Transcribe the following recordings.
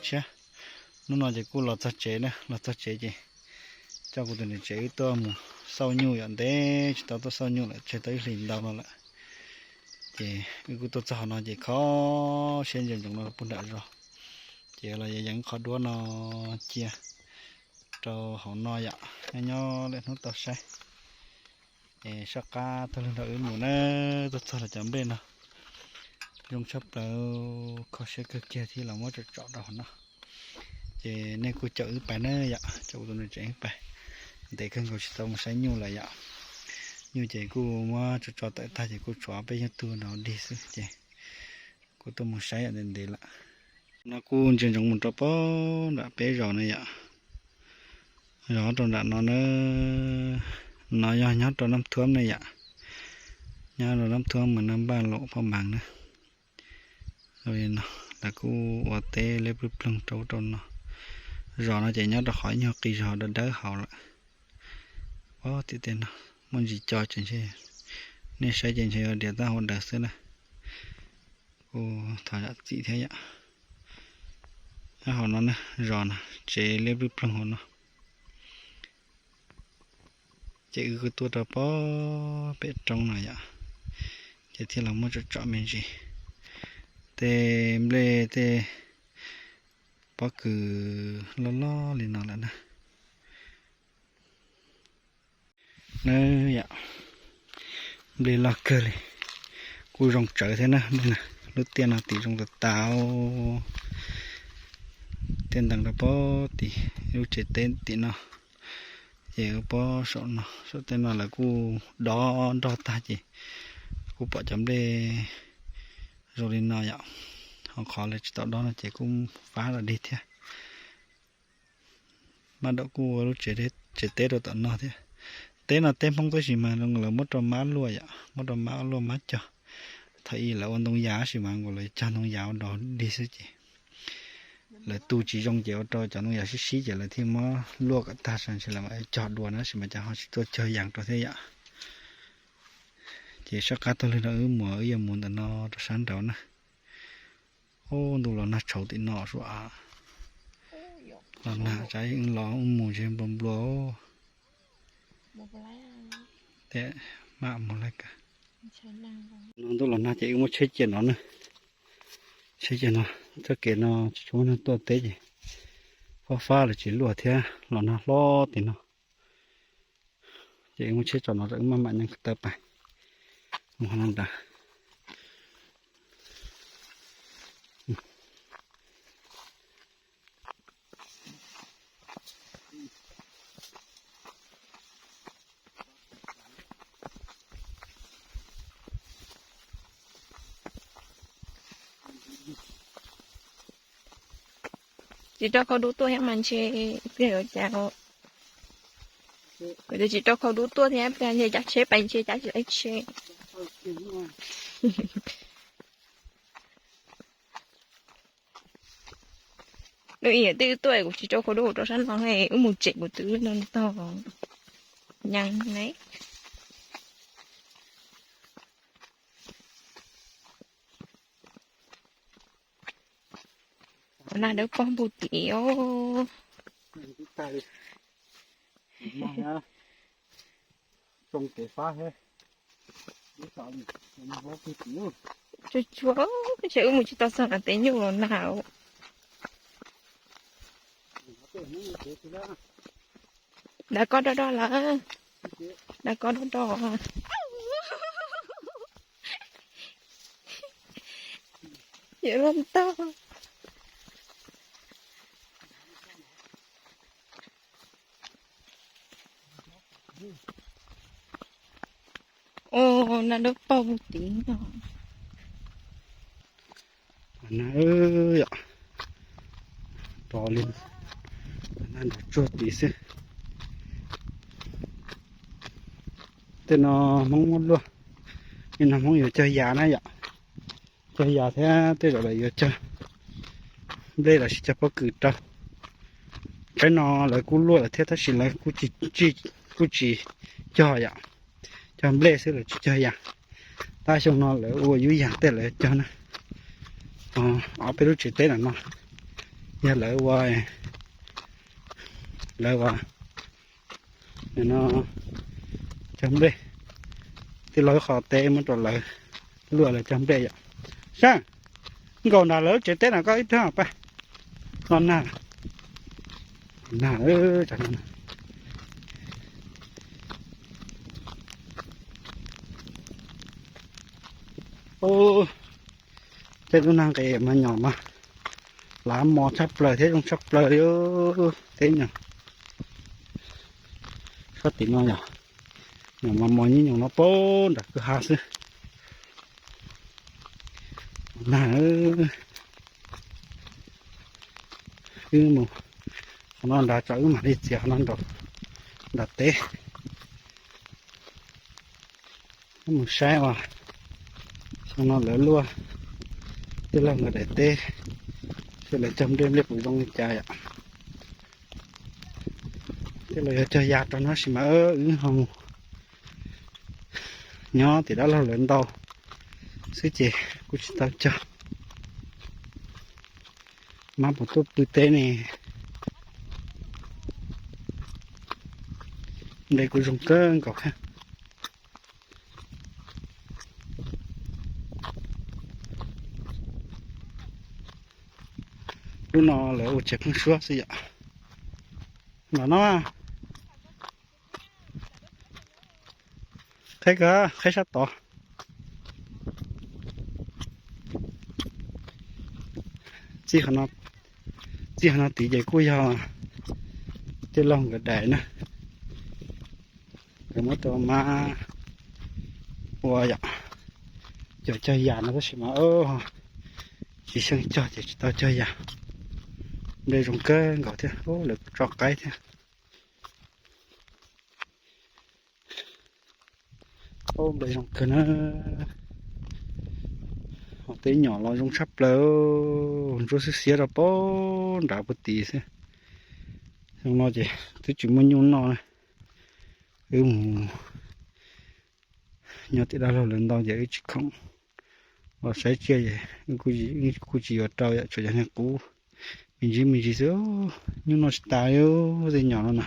Siab, hnub no ces kuj los txog tsev na, los txog tsev ces coj kuv tus niam tsev wb tuaj mus xauj nyuj yom, ntev tsis tau tuaj xauj nyuj lawm, tseg tau ib hlis ntau no lawm. Ces wb kuj tuaj txog hauv no ces kho siab ntsoov ntsoov no puag nram zos, ces los yees qhov duab no cia rau hauv no yom, nyob nyob lwm hnub tau saib. Es soj qab taug lw nrog wb mus na, tuaj txog los cov nplej no zoo tshaj plaws, kho siab kawg kiag thiab los muab tsom tsom rau hauv no. Ces nej kuj caum wb pais na yom, caum kuv tus niam tsev wb pais. Ntev kawg nkaus tsis tau mus saib nyuj lawm yom. Nyuj ces kuj muab tso tso tawm tag ces kuj tshuav peb yawg tug nrog dig xwb ces kuv tuaj mus saib yom, ntev ntev lawm. No kuj ntsia ntsoov mus rau pem nram peb zos na yom. Zos rau nram no na, no yog nyob rau Naj Thuab ne yom. Nyob rau Naj Thuab mas no npaj los Phoj Npaas na. Li no lawv kuj ua teb liab ploog ploog rau rau no. Zos no ces nyob rau qhov ib nyuag qis zog dawb dawb hauv lawm. Ob tim tej no muaj ntsis co ces ntshe nej saib ces ntshe yuav dias tab hauv daws xwb na. Kuj thov zam txim thiab yom. Nyob hauv no na, zos no tsev liab ploog ploog hauv no. Ces wb kuj tuaj rau pem roob no yom, ces thiaj los muab tsom tsom me ntsis. Tej nplej tej pob kws loj loj li no lawm na. Na yom, nplej loj kawg li, kuj zoo tsawv thiab na. Lub tiaj no tim zoo tas tas, tiaj ntees rau pem tim lub tsev teb tim no. Ces pem saum no, saum tej no lawv kuj dob nroj tag ces kuj pom cov nplej zoo li no yom. Ho qhov lawv tsis tau dob no ces kuj fab los dig thiab. Mab daum kuj ua lub tsev teb rau tom no thiab. Teb no teb Hmoob tab sis mas lawv muab rau mab luaj yom, muab rau mab luaj mab cog. Thaum ub lawv ua ntoo yas tab sis mas nkaus lawv cog ntoo yas ua dog dig xwb ces lawv tu tsis zoo ces ua rau cov ntoo yas sib sib ces lawv thiaj muab luaj kom tag, ntshe lawv mam cog dua na, tab sis mas cas ho tsis tuaj cog yas rau thiab yom. Ces soj qab taug lw nrog wb mus, wb yuav mus ntawm no rau sab nraud na. Ub, ntuj los nag tshauv tim no sua. Los nag tsam wb los wb mus ntshe nplua nplua. Tej maj mus lawm. No ntuj los nag ces wb muab tsheb cia no na. Tsheb cia no, txoj kev no tsis tshua muaj neeg tuaj teb ces fab fab los tsis luaj thiab, los nag hlob tim no. Ces wb muab tsheb tso no rau wb maj mam nyees taw pais mus hauv no ntag. Tsis rau khau dub tuaj thiab mas ntshe twb yuav cas. Kuv tias tsis rau khau dub tuaj thiab pliag ntshe cav tsheb pais ntshe cav tsis tau tsheb. Lub ib yam twb tuaj kuv tsis rau khau dub rau sab no, wb mus tsev kuv twb no tog nyees ne. Ua nag dawb paug npug tid os. Tsuag tsuag, ntshe wb mus tsis tau txog nram tej nyuj los nag. Dav koj do do lawm. Dav koj do do. Yuav luag ntog. Ua nag dawb paug tid no. Nag yom, rov li, nag nrov tsuag tid xwb. Tej no Hmoob muab luaj, tej no Hmoob yuav cog yas na yom. Cog yas thiab tej zaum lawv yuav cog nplej los sis cog pob kws rau. Tsaib no lawv kuj luaj lawm thiab tab sis lawv kuj tsis cog yom, cog nplej xwb lawv tsis cog yas. Tab xyoo no lawv ua yub yas tej lawv cog na. Ob peb lub tsev teb no no, Yog lawv ua, lawv ua no cog nplej, tij laug ib qho teb muab rau lawv luaj lawv cog nplej yom. Saib, nkaum nram lawv lub tsev teb no koj ib tug pab. No nag, nag, tej lub nag nqis mas nyom mas lav mos tshaj plaws thiab zoo tshaj plaws li. Teb nyom sab tim no yom, nyom mas mos nyob nyoos no pab nram kwj ha xwb. Nag, wb mus qhov no nrad tso wb mam li txiav qhov no nrad teb. Wb mus saib uas xyoo no lawv luaj tij laug nkawd daim teb, seb lawv cog nplej nplej puas zoo li cas yom. Tij laug yuav cog ya rau no sis mas wb ho mus nyob tim dab laug lawv ntau xwb ces kuj tsis tau cog. Mab puas tuaj pw teb ne? Nplej kuj zoo kawg nkaus thiab. Lub no lawv ua tsev pheeb suab xwb yom. Los no, qheb kawg, qheb sab tod. Txij qhov no tid ces kuj yog tij laug nkawd daim na. Nkawd muab tau mab ua yom, cov cog yas no tab sis mas tsis xyeej cog ces tsis tau cog yas. Nplej zoo kawg nkaus thiab, lawv kuj tso qaib thiab. Nplej zoo kawg na. Ho teb nyom los zoo tshaj plaws, ntsuab xiab xiab rau pab nrad puag tid xwb. Xyoo no ces twb tsis muaj nyuj noj na. Wb mus nyob tim dab laug lawv ntau ces wb tsis khoom los saib tsiaj es kuj tsis yuav rau yom, tsuas yog niag qub me ntsis me ntsis xwb. Nyuj noj tsis tas li tej nyom no na.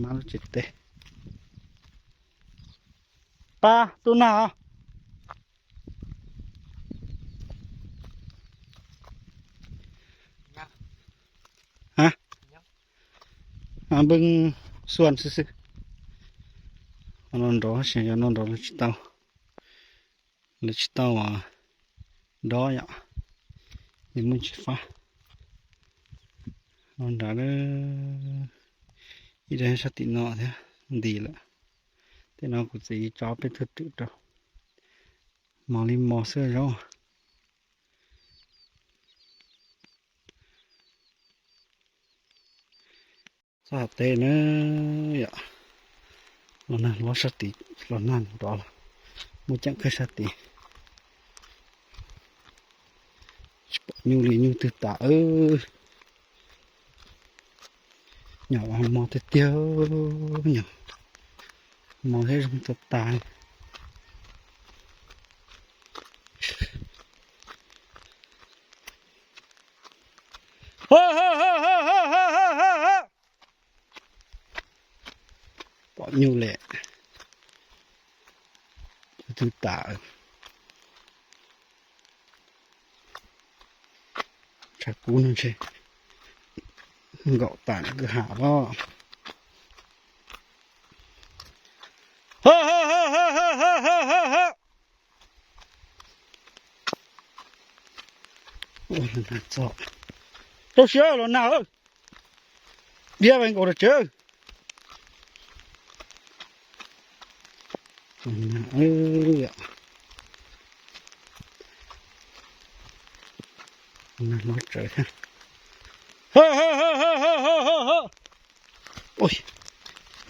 Mab lub tsev teb. Pab tub nag os. Npeej xuas xwb xwb. No nrov, xyov no nrov lawv tsis tau, lawv tsis tau dob yom, es muaj ntsis fab. No nrad, ib daim sab tim no thiab nti lawm. Tej no kuv txiv tso peb tug rwm rau, mos li mos xwb zaub. Txoj hauv teb na yom, los nag hlob sab tid, los nag nrov los muaj ceem kawg sab tid. Tsis pom nyuj li, nyuj twg tas. Nyom mos tiag tiag, nyom mos thiab zoo tag tas. Pom nyuj li, twg tas. Tshav kub no ntshe nkaum tas kwj ha los. Rau siab los nag, diab nkaus rau tsev. Nag hlob tsawv thiab.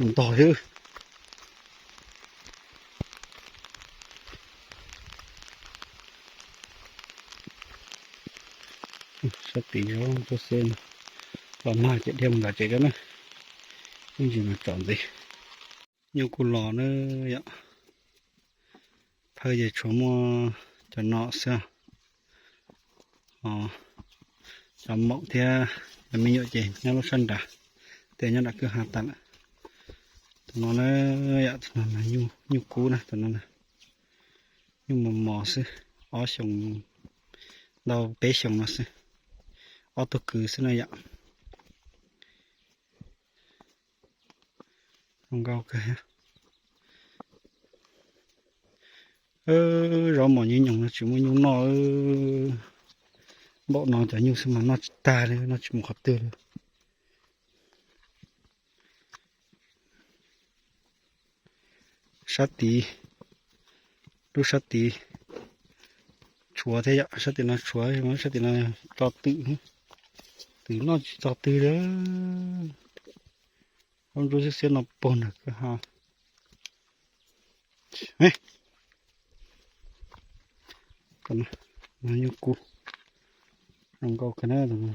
Ntog xwb. Sab tid zaub tuaj xwb, los nag ces dhia mus nram tsev rau na. Ib ntsis mas tsom ntxiv. Nyuj kuj los na yom. Phawj ces tshuav muaj cov no xwb. Cov maum thiab cov me nyuam ces nyob lub sab nrad, tej nyob nram kwj ha tas lawm. Tus no na, yam tus no nyuj kub na, tus no na, nyuj mos mos xwb, ob xyoos ntau peb xyoos no xwb, ob tug kwv xwb no yom. Zoo nkauj kawg. Zaub mos nyob nyoos no tsis muaj nyuj noj. Npaum no cov nyuj xwb mas noj tsis tag li, noj tsis mus qhov twg li. Sab tid, lub sab tid tshuav thiab yom, sab tim no tshuav, sab tim no tso twm, twm noj tsis txog twg li. Ob ntsuab xiab xiab no puag nram kwj ha. Nyuj kub, zoo nkauj kawg na.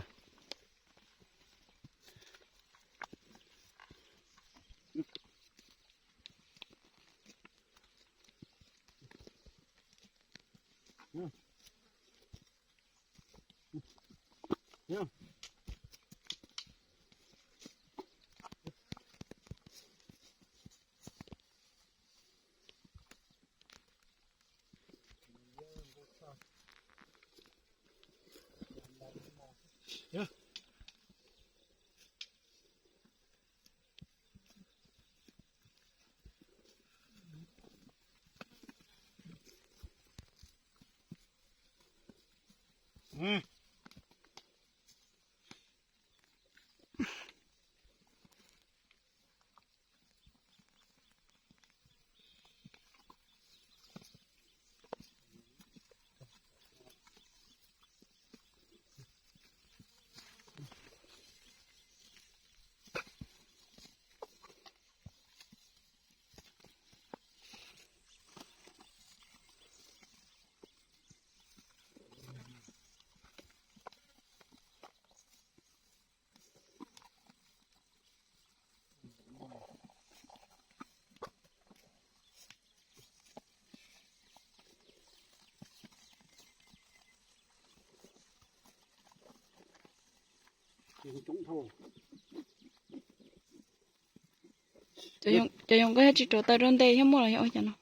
Cov yoov koj yog tsis rauv taws rau nte thiab muaj los yog ua cas no?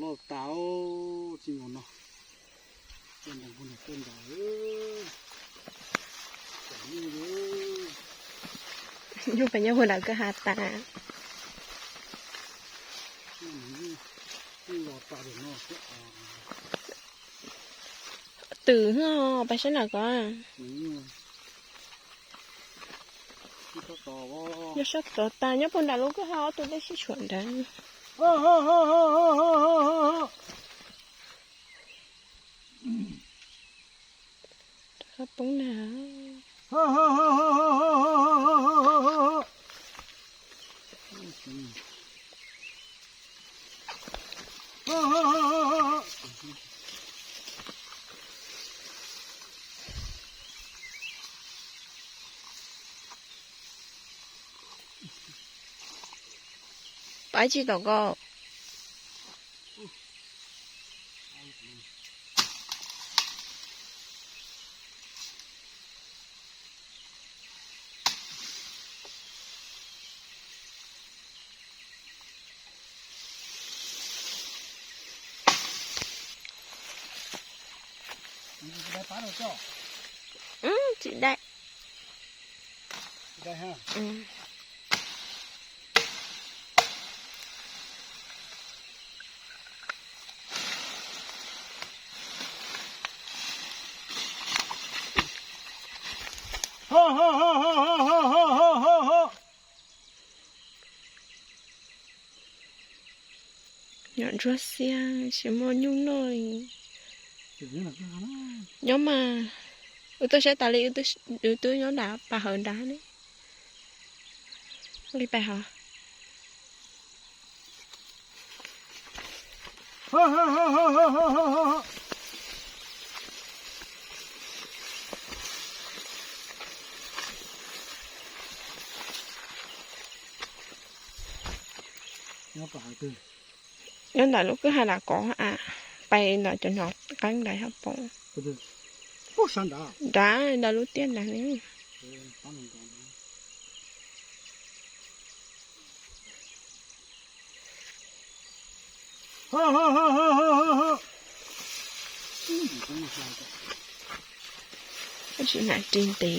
Loj tas, txij nkaus no, tuaj nrad, tuaj nrad, nyuj pes nyob puag nram kwj ha tas. Twm ho pas sab nram ko. Nyob sab tod tas, nyob puag nram lub kwj ha ob tug dej sib tshuam nrad. Rov qab poob na. Pab tsis tom ko. Tsis dai. Nyuam ntsuag xiab tsis muaj nyuj noj li. Nyob mas, wb tuaj saib tas li, wb twb nyob nram pas hawv nrad ne. Li pas hawv. Nyob ntawm lub kwj ha las kov a, pais ntawm cov nyuag qeeb ntawd hab pom. Nrad ntawm lub tiaj ntawd ne. Tsis hnav ris ntev.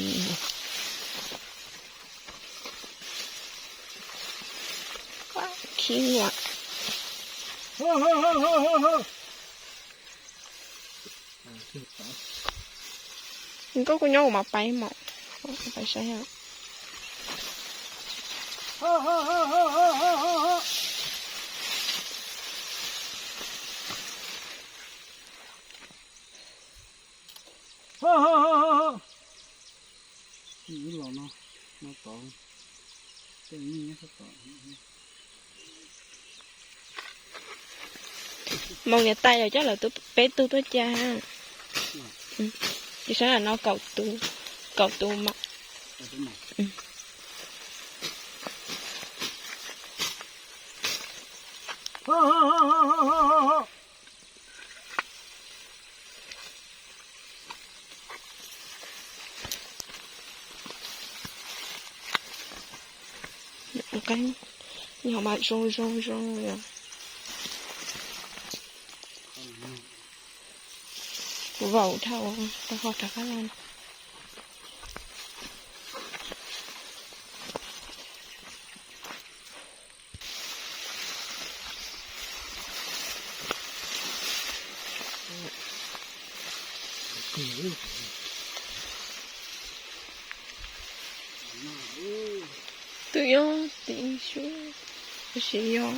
Khib ua. Koj kuj nyob kuv mam pais mom, pais saib. Moo niam tais los coj lawv peb tug tuaj cia. Ces sawv daws no kaum tus, kaum tus mas. Qeeb, nyob mas zoo zoo zoo li. Kuv vaum dhau, tau ho rov qab los. Twb yog tim sub, tab sis yog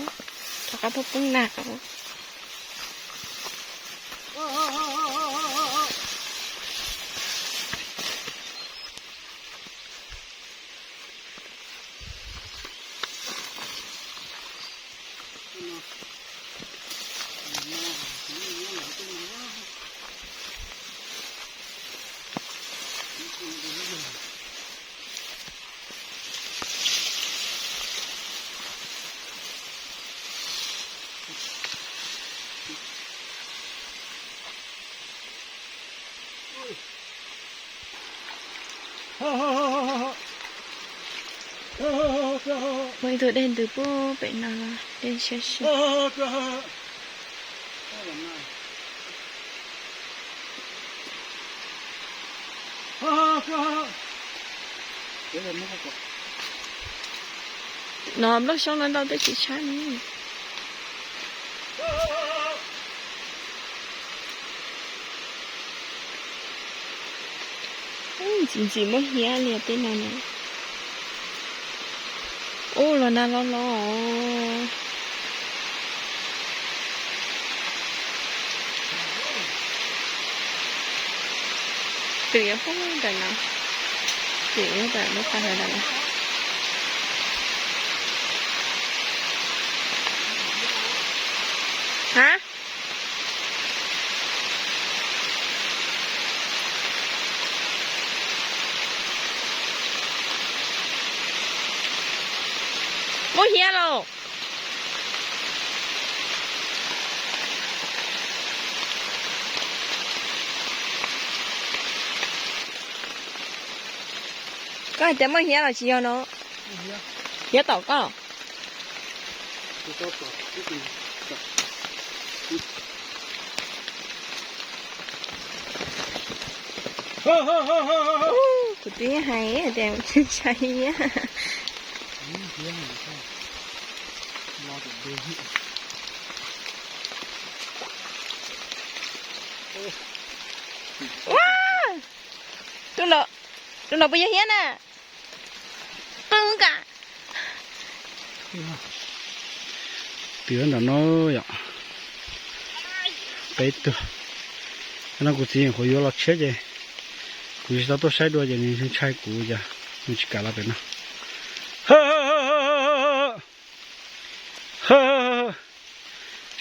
rov qab poob poob nag. Muaj ib tug dej ntws puag pem no, dej siab siab. No nplooj xyoob no ntau tej tsis tshab ne. Ntxim ntxim muab hiab li tej no na. Ub, los nag los los. Twm yuav pub ntawm no. Twm yuav ntawm lub pas ntawm no. Ha? Muab hiab lauj. Koj hais tias muaj hiab los tsis yog no? Hiab tom koj. Kuv twb hais tias ntshai hiab. Ua, tus no puas yog hiab na? Qw nkaus. Twm nram no yom. Peb tug. No kuv txiv nyuam qhuav yuav los tshiab ces kuv tsis tau tuaj saib dua ces nws ntshai kuv ces nws tsis kam los pem no. Hawb, hawb, hawb, hawb, hawb, hawb.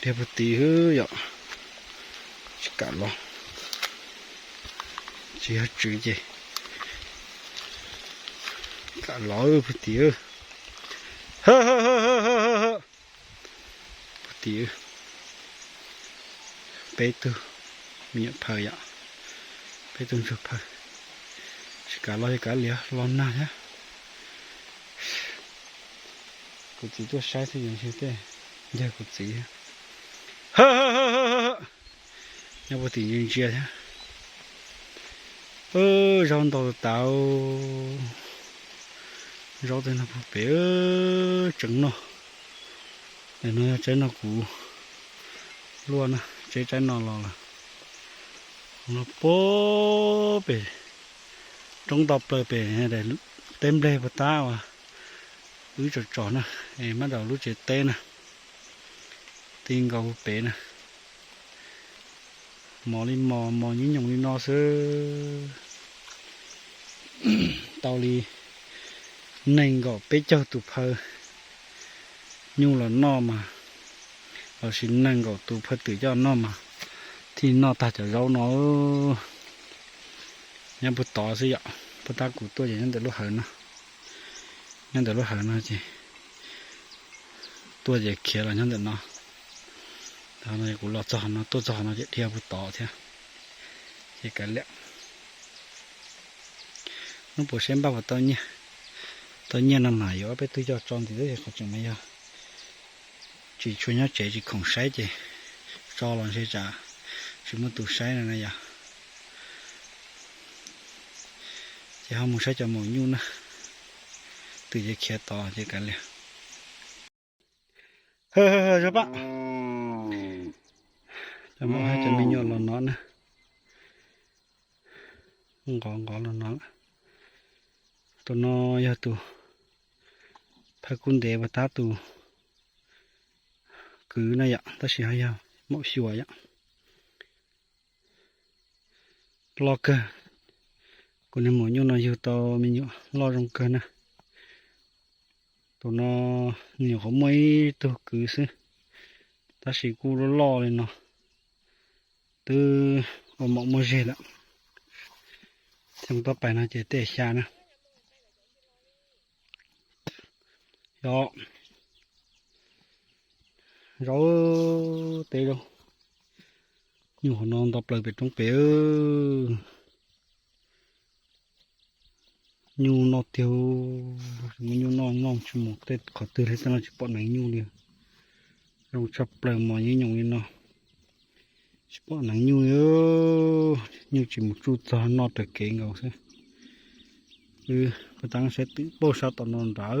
Dhia puag tim yom, tsis kam los, tsis yog tswv ces kam los puag tim. Puag tim, peb tug me nyuam phaw yom, peb tug ntsuag phaw, tsis kam los, tsis kam liam los nag thiab. Kuv txiv tuaj saib xwb, yog tej ncawg kuv txiv. Nyob puag tim ntsia ntsia thiab. Zaub ntau tas, zaub tej no puag pem tseem noj. Ntawm no yog tsaib no kuv luaj na, tseb tsaib no los lawm. Qhov no puag pem roob ntau plaws pem teb nplej puag ta uas wb tsom tsom na, es mab daus lub tsev teb na, ti nkaus puag pem na. Mos li mos, mos nyob nyoos li no xwb. Tau li nees nkaum peb caug tus phaw nyuj los noj mas, los sis nees nkaum tus phaw twm coj noj mas thiaj noj tag cov zaub no. Nyob puag tod xwb yom, puag ta kuv tuaj ces nyob ntawm lub hawv no, nyob ntawm lub hawv no ces tuaj ces khiav los nyob ntawm no. Kuv los txog no, tuaj txog no ces dhia puag tod thiab. Ces kav liam, hnub puas saib npaj puas tau nyiaj. Tau nyiaj no mas yuav ob peb tug coj tso ntxiv xwb, qhov tseem mas yog tsis tshua nyob tsev tsis khoom saib ces tso los ntshe tsam tsis muaj tus saib no na yom. Ces ho mus saib cov maum nyuj na, twm ces khiav tod ces kav liam. Zog pab, cov maum hab cov me nyuam los no na, nqov nqov los no. Tus no yog tus phaw kub ntev puag ta tus kwv na yom, tab sis ho yog maum xyuas yom. Loj kawg, kuv niag maum nyuj no yug tau me nyuam loj zoo kawg na. Tus no nws nyuam qhuav muaj ib tug kwv xwb, tab sis kuj loj loj li no, twb ua maum muaj zeg lawm. Xyoo toj pais no ces tej xya na. Yog zaub, teb zaub, nyuj hauv no ntau plaws pem roob pem. Nyuj noj tiag, muaj nyuj noj, noj tsis mus tej qhov twg li, tej no tsis pom hneev nyuj li. Zoo tshaj plaws mos nyob nyoos li no, tsis pom hneev nyuj li. Nyuj tsis mus tsuj txog, noj raws kev nkaus xwb. Wb puag ta saib twm pauj sab tom no nrad,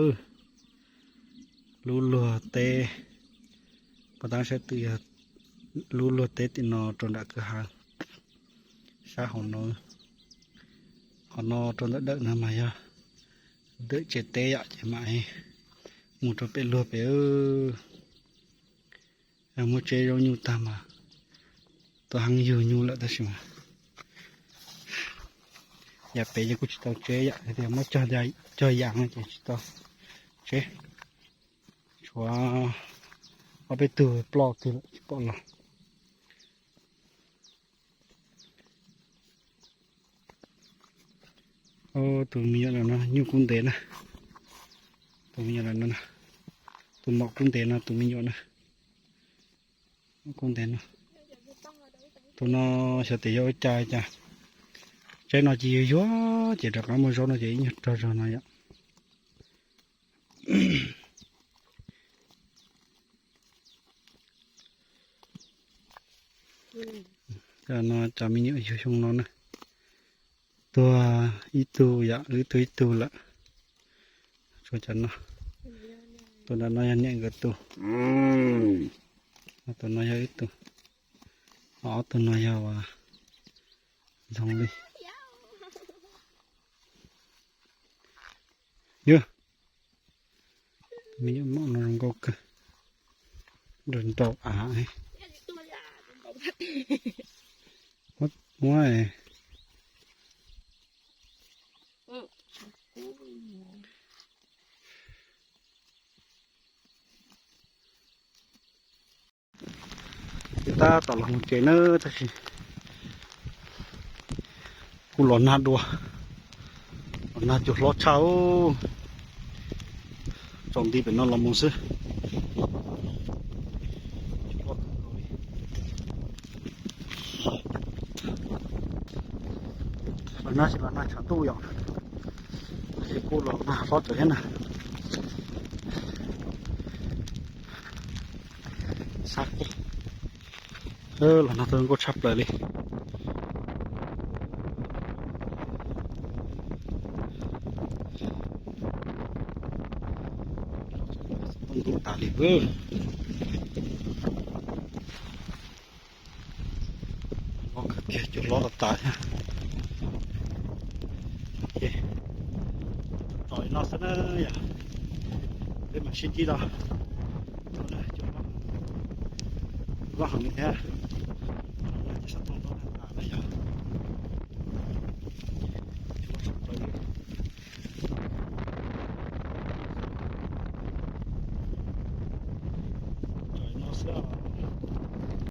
lub luag teb, puag ta saib twm yog lub luag teb tim no rau nram kwj ha, sab hauv no. Qhov no rau ntawm dawm no mas yog dawm tsev teb yom, ces mam mus rau pem luag pem. Muab tseb zaub nyuj tag mas tau heev yug nyuj lawm tab sis mas yav pem ces kuj tsis tau tseb yom, tias muab cog yas no ces tsis tau tseb. Tshuav ob peb tug ploj twg lawm tsis pom los. Tus me nyuam no nyuj kub ntev na, tus me nyuam no, tus maum kub ntev no tus me nyuam na, kub ntev no. Tus no xyov tias yog ua cas cas, tsaib no ces yuag yuag ces rov qab muaj zaub no ces ib nyuag rog zog no yom. Cov no cov me nyuam yug xyoo no na, tuag ib tug yom, wb tuag ib tug lawm. Tshuav cov no, tus nram no yog niam nkawd tus, tus no yog wb tus, ob tug no yog ntxoov li. Yog Me nyuam mom no zoo nkauj kawg, nrau nrau av. Muab, muab. Tab tom los mus tsev na, tab sis kuj los nag dua, los nag cuag hlob tshaj. Tsaus nti pem no los mus xwb. Los nag tsis los nag tshav ntuj yom, tab sis kuj los nag hlob tsawv thiab na. Xab, los nag tau zoo nkauj tshaj plaws li. Zoo nkauj tas li. Hlob kawg kiag, cuag hlob tas tas thiab. Tso li no xwb na yom, peb mam sib ntsib dua. Cuag hlob heev li thiab. Ces xov tooj hlob tas tas na yom. Tso li no xwb.